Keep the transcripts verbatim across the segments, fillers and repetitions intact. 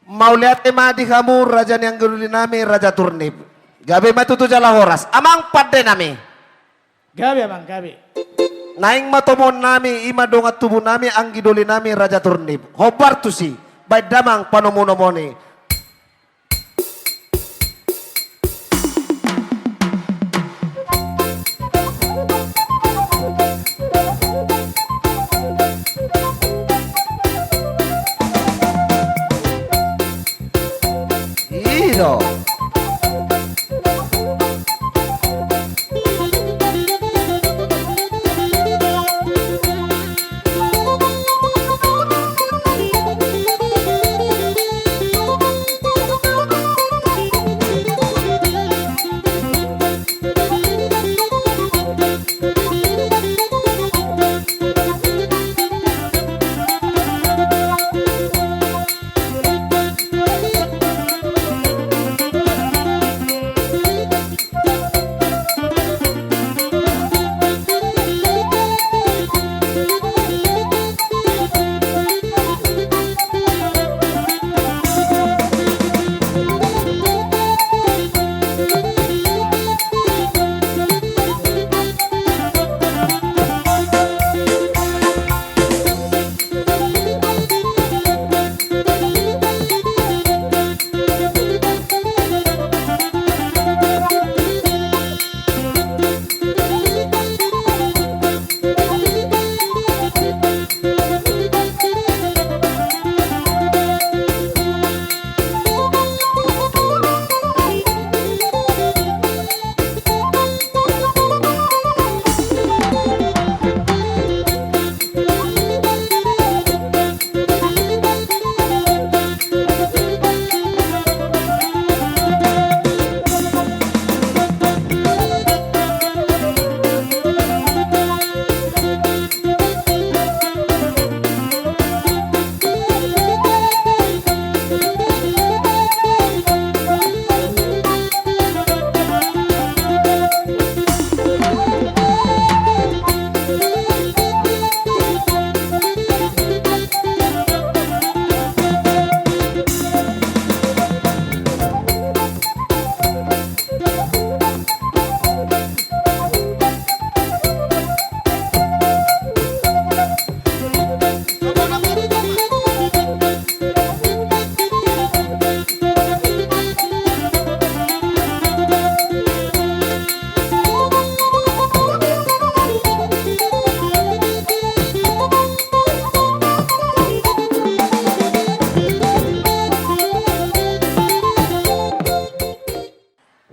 Mauliate ma di hamu raja ni anggi doli nami Raja Turnip. Gabe ma tutu jala horas. Amang pande nami. Gabe amang, gabe. Naeng ma tomoon nami, i ma dongan tubu nami, anggi doli nami Raja Turnip. Hombar tusi, baen damang panomu nomoni. I do.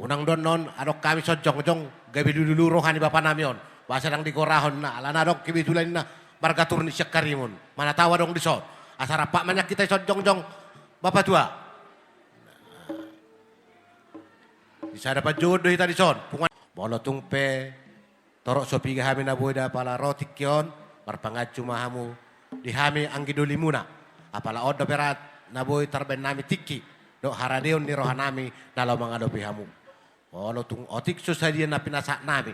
Unang do annon adong hami sonjongjong, gabe dulu roha ni bapa nami on. Boasa ndang digorahon na, alana adong kebetulan na marga Turnip sian Karimun. Mana tahu adong dison. Asa rap ma nian hita sonjongjong, bapa tua. Di sada panjodohan do hita dison. Punguan. Molo tung pe torop so piga hami na boi da apala ro tingki on, marpanganju ma hamu di hami anggi dolimuna. Apala on dope ra na boi tarbaen nami tingki dohot haradeon ni roha nami na laho mangadopi hamu. Molo tung otik so sadia na pinasahat nami,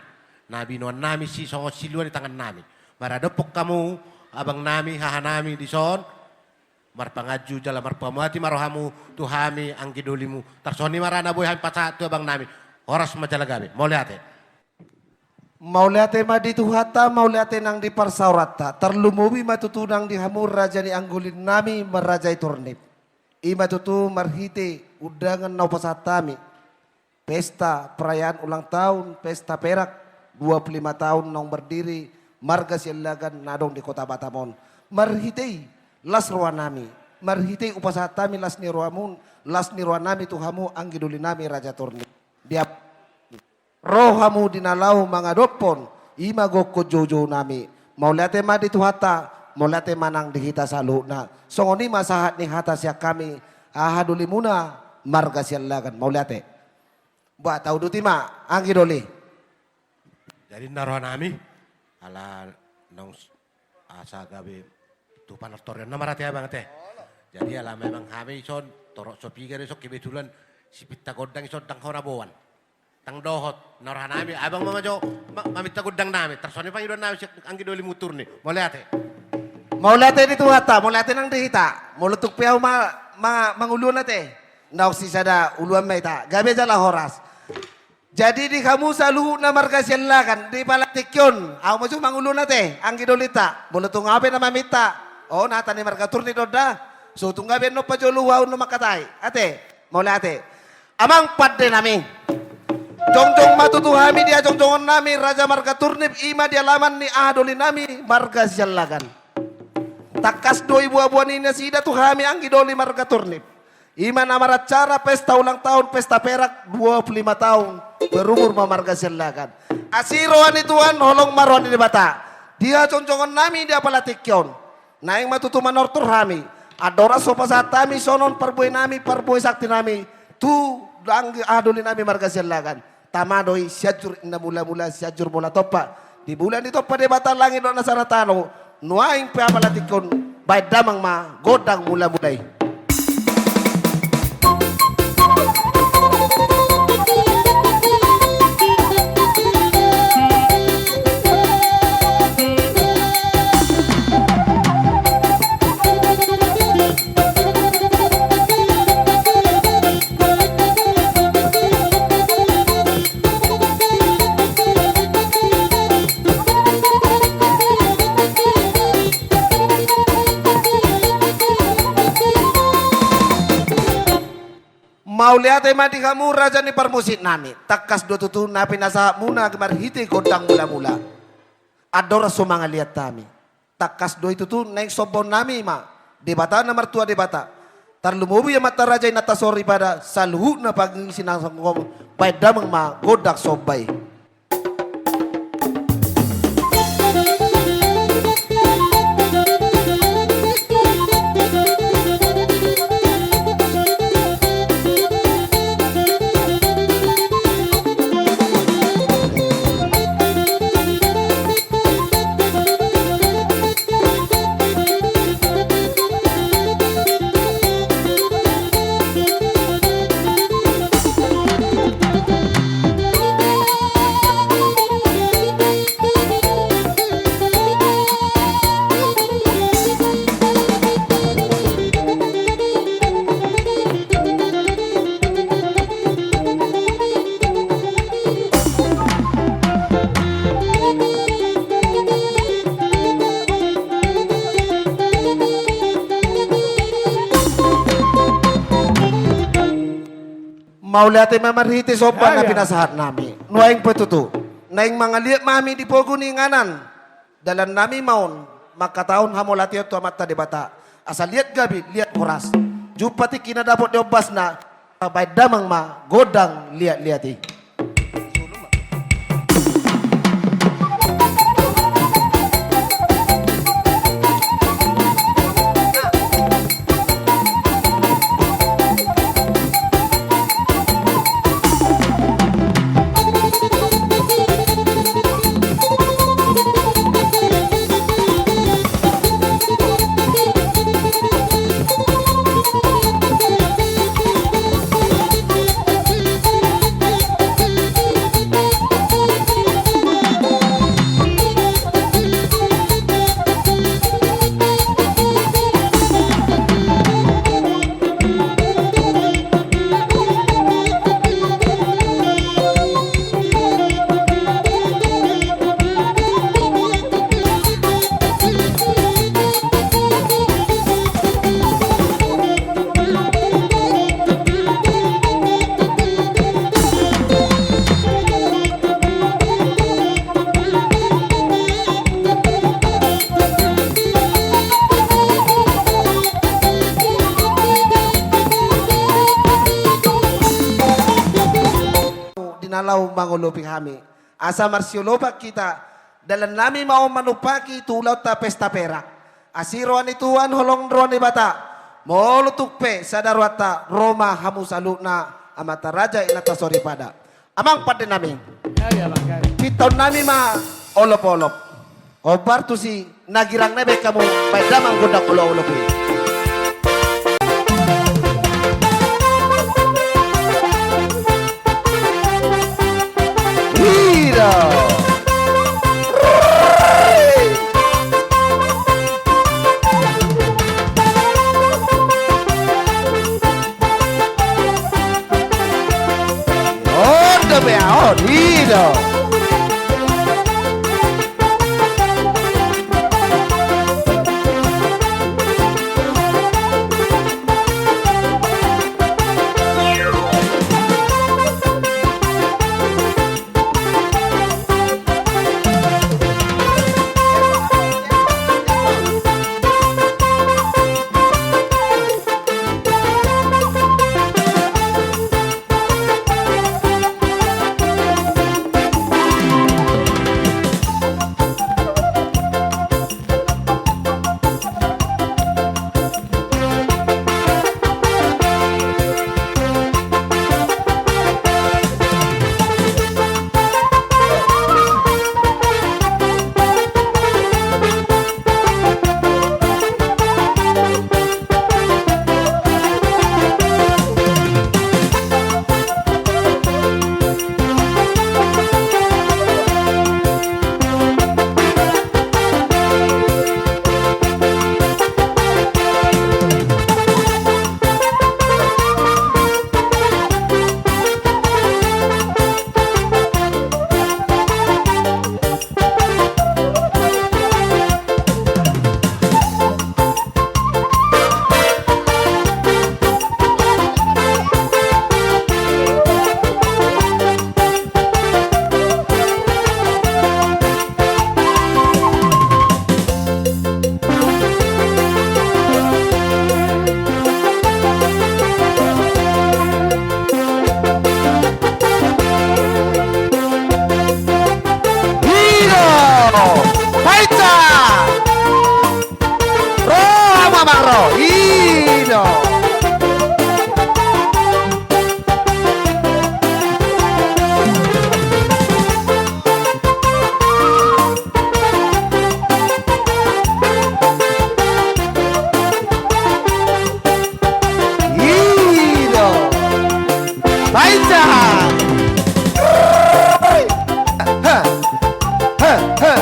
na binoan nami si songon silua ni tangan nami, maradophon hamu abang nami, haha nami dison. Marpanganju jala marpamuati ma rohamu tu hami anggi dolimu. Tarsongon i ma ra na boi hami pasahat tu abang nami. Horas ma jala gabe. Mauliate. Mauliate ma di Tuhanta, mauliate nang di parsaoranta. Tarlumobi ma tutu nang di hamu raja ni anggi doli nami, marraja i Turnip. I ma tutu marhite undangan na hupasahat hami. Pesta perayaan ulang tahun, pesta perak, dua puluh lima tahun naung berdiri marga Siallagan na adong di Kota Batam on. Marhite i las roha nami, marhite i hupasahat hami las ni rohamu, las ni roha nami tu hamu anggi doli nami Raja Turnip. Di ap-, ro hamu di na laho mangadophon, i ma gokhon joujou nami. Mauliate ma di Tuhanta, mauliate ma nang di hita saluhutna. Songon i ma sahat ni hata sian hami, haha dolimuna marga Siallagan. Mauliate. Bah, tauduti ma, anggi doli. Jadi na roha nami, ala naung s-, asa gabe tu panortorion na marate abang te. Jadi ala memang hami ison, torop so piga do ison kebetulan si pinta gondang ison ndang hona boan. Ndang dohot, na roha nami, abang ma jo, ma-, maminta gondang nami, tarsongon i pangidoan nami sian anggi dolimu Turnip. Mauliate. Mauliate di Tuhanta, mauliate nang di hita. Molo tung pe au ma ma-, manguluan ate. Naung sisada uluan ma hita. Gabe jala horas. Jadi di hamu saluhutna marga Siallagan, di pala tingki on, ahu ma jo manguluan ate, anggi dolinta, molo tung ahu pe na maminta, o, hata ni marga Turnip do da, so tung gabe annon pajolo ahu na mangkatai, ate, mauliate. Amang pande nami. Jongjong ma tutu hami di hajongjongon nami, raja marga Turnip, i ma di alaman ni aha doli nami, marga Siallagan. Tangkas do i boaboa ni nasida tu hami anggi doli marga Turnip. I ma na maracara pesta ulang tahun, pesta perak, dua puluh lima tahun, berumur ma marga Siallagan. Asi roha ni Tuhan, holong ma roha ni Debata. Di hajongjongon nami di apala tingki on. Naeng ma tutu manortor hami. Andorang so pasahat hami sonon parbue nami, parbue sakti nami. Tu dang aha doli nami marga Siallagan. Tama do i Sianjur Inna Mulamula, Sianjur Bola Tompa. Di bulan ni tompa Debata langit dohot na sada tano, nuaeng pe apala tingki on, baen damang ma gondang mulamula i. Mauliate ma di hamu raja ni parmusik nami, tangkas do tutu na pinasahatmuna marhite gondang mulamula. Andorang so mangaliat hami. Tangkas do i tutu naeng sombaon nami ma Debata na martua Debata. Tarlumobi amanta raja inanta soripada saluhutna pangisi na songgom, baen damang ma gondang somba i. Mauliate ma marhite somba na pinasahat nami. Nuaeng pe tutu. Naeng mangaliat ma hami di pogu ni inganan. Dalan nami ma on, mangkatahon hamauliateon tu Amanta Debata. Asa liat gabe, liat horas. Jumpang tingki na dapot di ombasna, baen damang ma gondang liat-liat i. Di na laho mangolopi hami. Asa marsiolopan hita, dalan nami ma on manumpahi tu ulaonta pesta perak. Asi roha ni Tuhan, holong roha ni Debata. Molo tung pe sada rohanta, ro ma hamu saluhutna, amanta raja inanta soripada. Amang pande nami. Ya, ya, Bang. Pintaon nami ma olop-olop. Hombar tusi na girang na baen hamu, baen damang gondang olop-olop i. Hira. I do. I do! Baensa! Ro, amang, ro! I do! I do. Baensa. Ha. Ha, ha.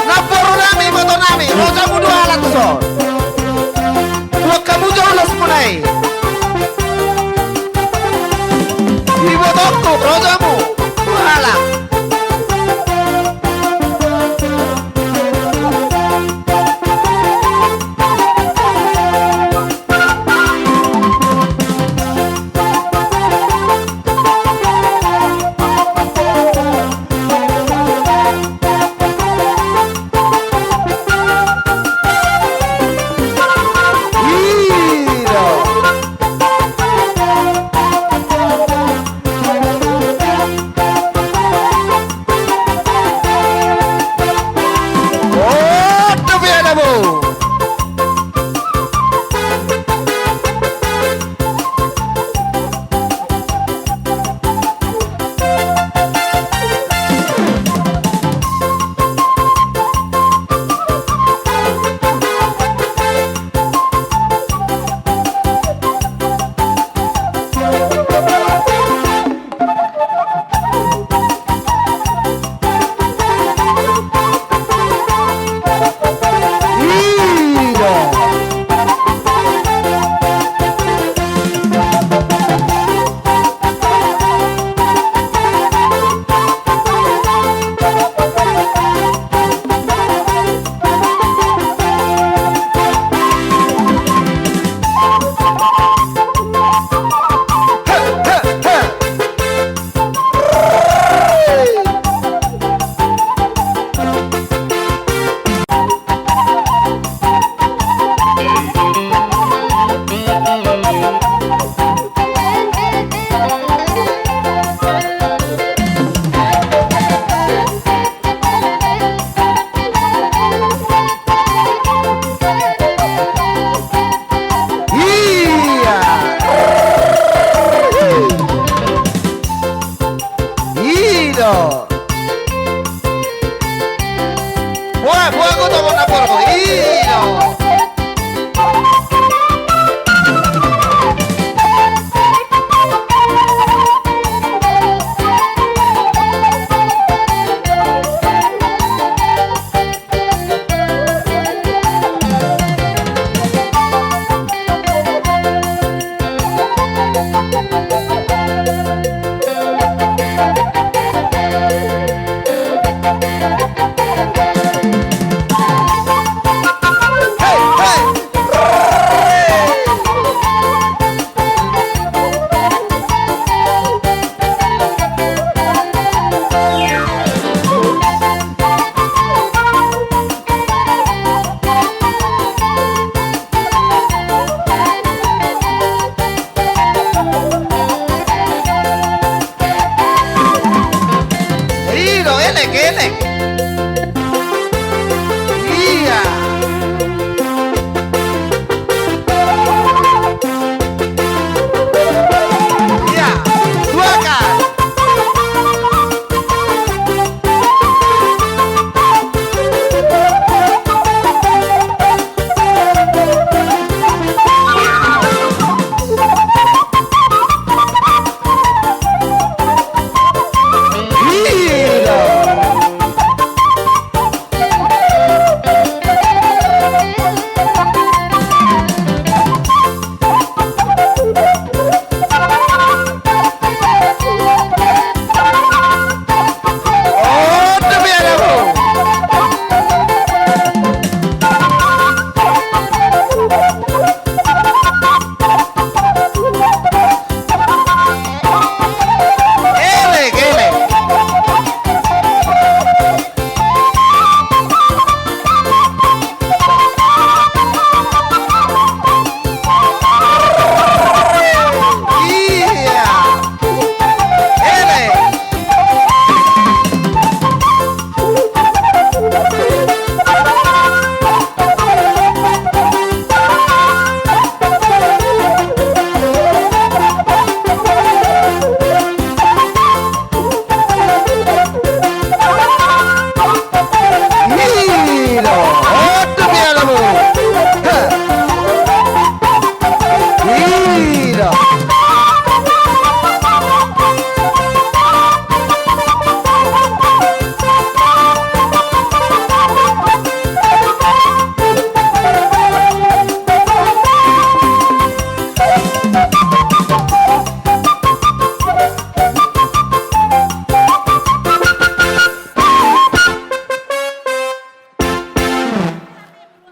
Namboru nami, iboto nami, ro hamu dua halak tuson. Buat hamu jolo sumuna i. Ibotongku, ro hamu dua halak. Ia. I do. Boa, boa, go to bona poro. I do.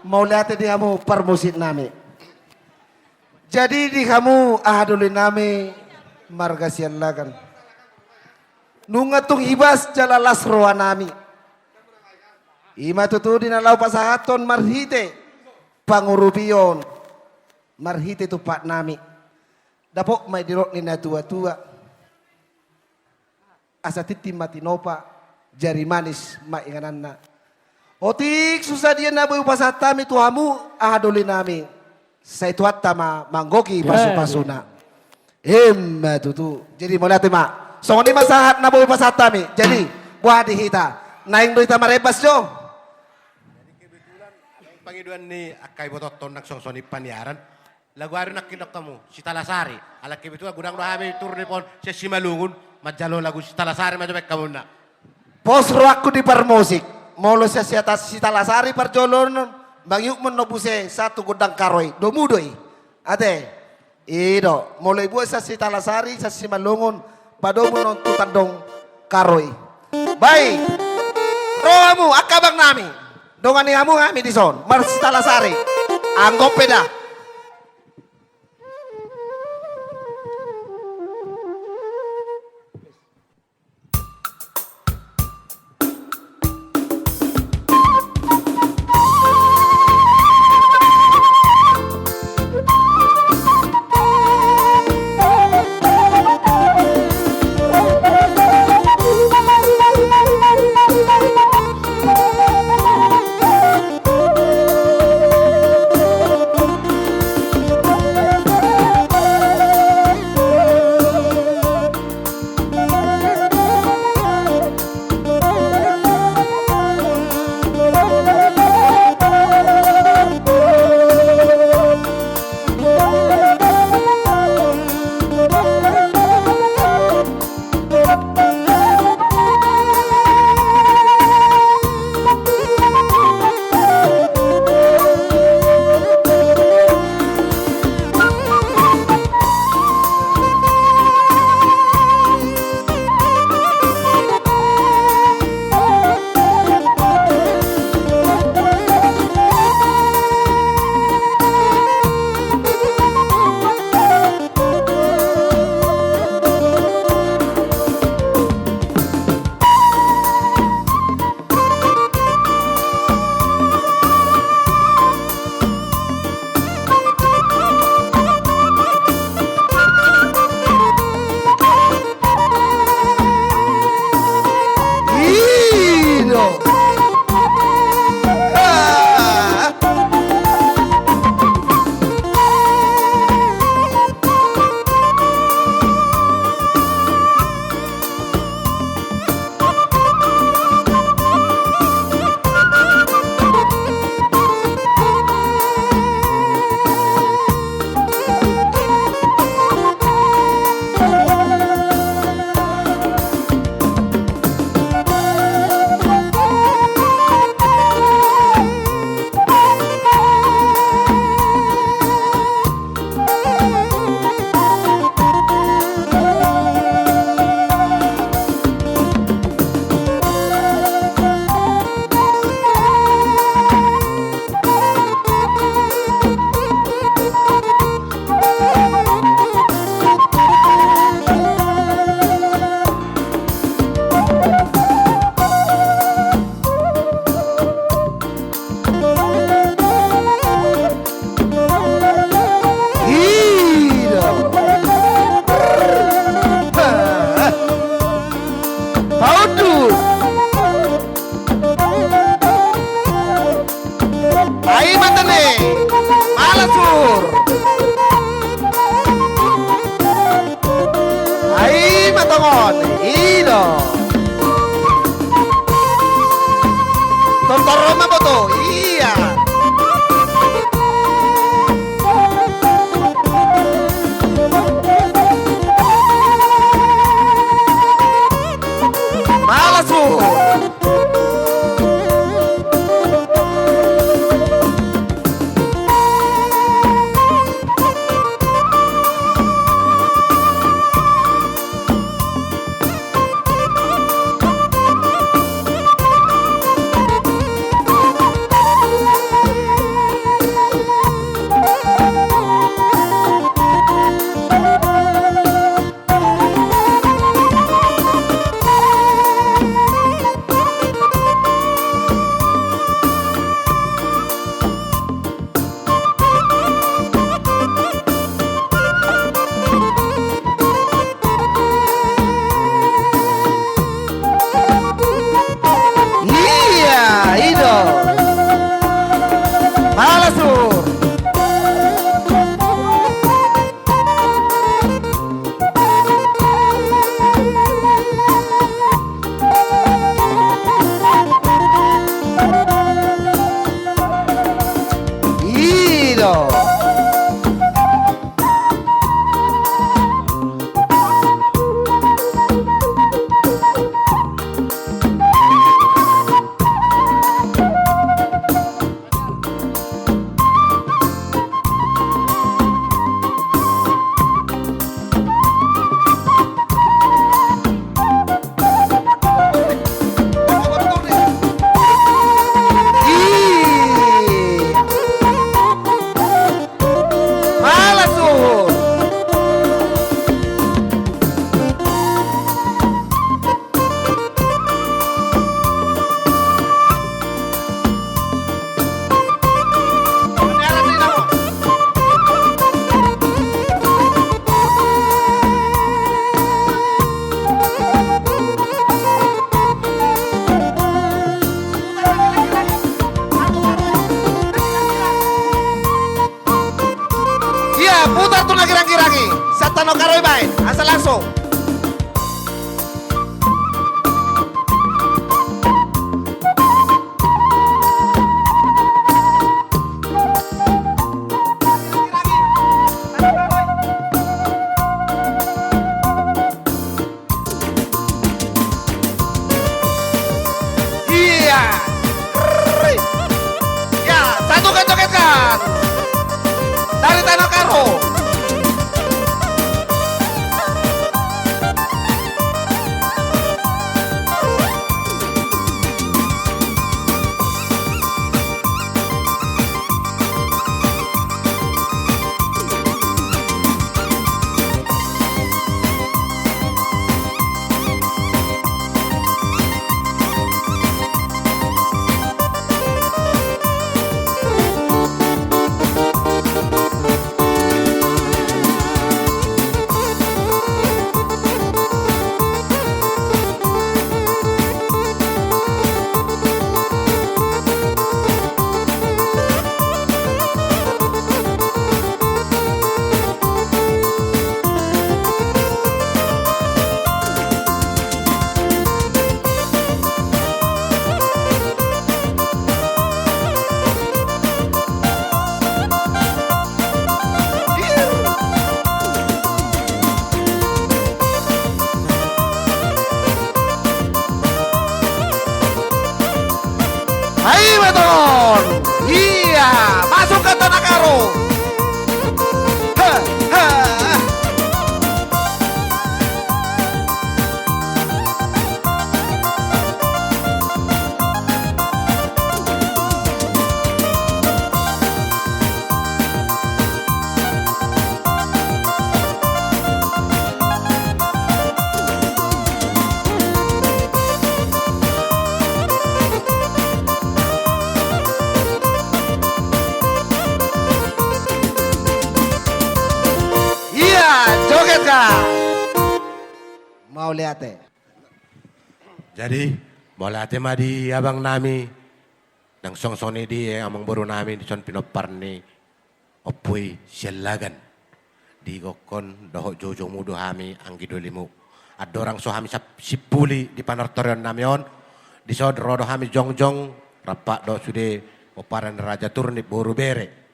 Mauliate di hamu parmusik nami. Jadi di hamu aha doli nami marga Siallagan. Nunga tung hibas jala las roha nami. Ima tutu di na laho pasahathon marhite pangurupion, marhite tumpak nami. Dapot ma i didok ni na tua-tua. Asa tintin ma tinopa, jari manis ma ingananna. Otik so sadia na boi hupasahat hami tu hamu, aha doli nami. Sai Tuhanta ma manggohi pasu-pasuna. Ima tutu. Jadi mauliate ma. Songon i ma sahat na boi hupasahat hami. Jadi, boha di hita. Naeng do hita marembas jo. Pangidoan ni angka ibotoonta nang songon i paniaran. Lagu ari nangkin dok hamu, Sitalasari. Alai kebetulan godang do hami Tour de Pont sian Simalungun, manjalo lagu Sitalasari ma jo baen hamuna. Pos rohangku di parmusik, molo sian si atas Sitalasari parjolo on, mangihuthon on muse sahat tu gondang karo i, domu do i. Ate, i do, molo ibuat sian Sitalasari, sian Simalungun, padomu on tu tandok karo i. Baik, ro hamu, angka abang nami. Dongani hamu hami dison, marSitalasari. Anggo pe da. Paunduk. Ai mata ne. Malasur. Ai matongon. Ido. Tontor ma boto. Iya. Malasur. Satu na girang-girang i, sian Tano Karo i baen, asa langsung. Iya. Ya, satu kan joget kan. Dari Tano Karo. Ai beton. Iya, masuk ke Tano Karo. He, he. Iya, joget, Kak. Mauliate. Jadi, mauliate ma di abang nami, nang songon i di, eh, amangboru nami, dison pinompar ni Ompu i Siallagan. Di gokhon dohot joujoumu do hami anggi dolimu. Andorang so hami sap-, simpuli di panortorion nami on, dison ro do hami jongjong, rap do sude pomparan ni Raja Turnip boru bere.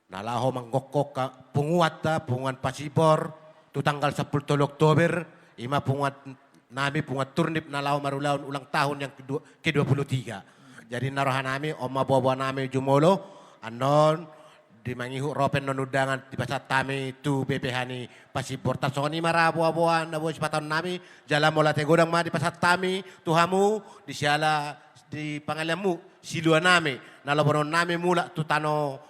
Na laho manggokhon ka-, punguanta, punguan Pasibor, tu tanggal sampulu tolu Oktober, i ma punguan nami, punguan Turnip na laho marulahon ulang tahun yang kedua, kedua puluh tiga. Jadi na roha nami, on ma boaboa nami jumolo, annon, di mangihut ro pe annon undangan dipasahat hami tu B P H ni Pasibor. Tarsongon i ma ra boaboa na boi sipatahon nami, jala mauliate godang ma dipasahat hami tu hamu, di siala di pangaleanmu, silua nami, na lobonon nami mulak tu tano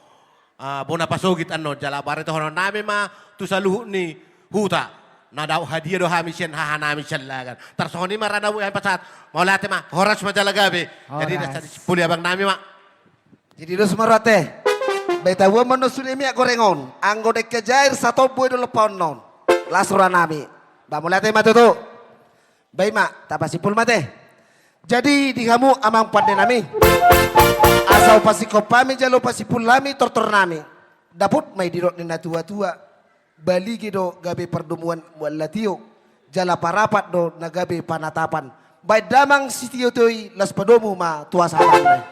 ah, bona pasogit annon, jala baritohonon nami ma tu saluhut ni huta. Na dao hadia do hami sian haha nami Siallagan. Tarsongon i ma ra na boi hami pasahat. Mauliate ma, horas ma jala gabe. Jadi, horas. Nasa disimpuli abang nami ma. Jadi dos ma ro ate. Bahen tabuan ma annon sude miak goreng on. Anggo dengke jair satombo i do lompaon on. Las roha nami. Ba mauliate ma tutu. Bahen ma, tapasimpul ma ate. Jadi di hamu amang pande nami, asa hupasingkop hami jala hupasimpul hami tortor nami. Dapot ma i didok ni na tuatua, balige do gabe pardomuan muallatio, jala parapat do na gabe panatapan. Bahen damang sitiotio i, las padomu ma tu hasahatan.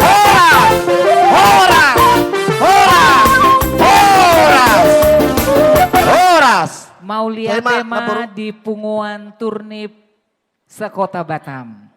Horas! Horas! Horas! Horas! Horas! Mauliate ma di punguan Turnip se-Kota Batam.